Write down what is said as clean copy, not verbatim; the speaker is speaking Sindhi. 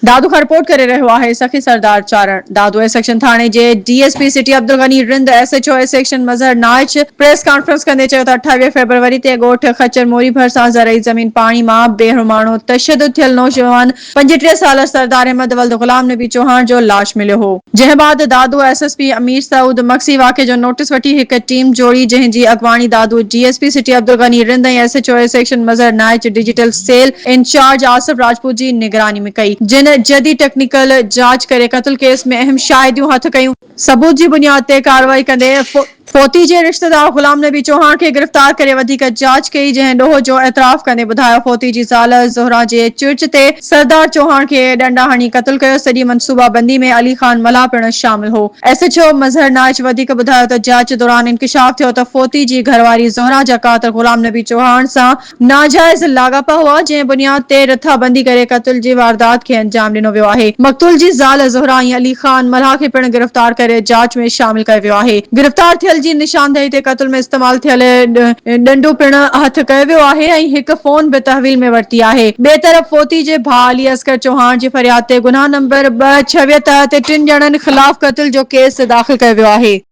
دادو کان رپورٽ ڪري رهيو آهي سخي سردار چارڻ. دادو اي سيڪشن ٿاڻي جي D S P city Abdul Ghani Rind, S H O A section Mazhar Naich press conference ڪندي چيو ته 28 فيبروري تي ڳوٺ خچر موري ڀرسان زرعي زمين پاڻي مان بيحرماڻو تشدد ٿيل نوجوان 35 ساله سردار احمد ولد غلام نبي چوهاڻ جو لاش مليو هو. جنهن بعد Dadu S S P Amir Saud Magsi واقعي جو نوٽيس وٺي هڪ ٽيم جوڙي جنهن جي اڳواڻي Dadu D S P city Abdul Ghani Rind ۽ S H O A section Mazhar Naich digital cell incharge Asif Rajput جي نگراني ۾ ڪئي جن جديد ٽيڪنيڪل جاچ ڪري قتل ڪيس ۾ اهم شاهديون هٿ ڪيون. ثبوت جي بنياد تي ڪارروائي ڪندي فوتي جي رشتيدار غلام نبي چوهاڻ کي گرفتار ڪري وڌيڪ جاچ ڪئي جنهن ڏوهه جو اعتراف ڪندي ٻڌايو فوتي جي زال زهره جي چرچ تي سردار چوهاڻ کي ڏنڊا هڻي قتل ڪيو سڄي منصوبابندي ۾ علي خان ملاح پڻ شامل هو. S H O Mazhar Naich وڌيڪ ٻڌايو ته جاچ دوران انڪشاف ٿيو ته فوتي جي گهرواري زهره جا قاتل غلام نبي چوهاڻ سان ناجائز لاڳاپا هئا، جنهن بنياد تي رٿابندي ڪري قتل جي واردات کي انجام ڏنو ويو آهي. مقتول جي زال زهره ۽ علي خان ملاح کي پڻ گرفتار ڪري جاچ ۾ شامل ڪيو ويو آهي. گرفتار ٿيل جي نشاندهي تي قتل ۾ استعمال ٿيل ڏنڊو پڻ هٿ ڪيو ويو آهي ۽ هڪ فون به تحويل ۾ ورتي آهي. ٻئي طرف فوتي جي ڀاء علي اصغر چوهاڻ جي فرياد تي گناهه نمبر 226 تحت ٽن ڄڻن خلاف قتل جو ڪيس داخل ڪيو ويو آهي.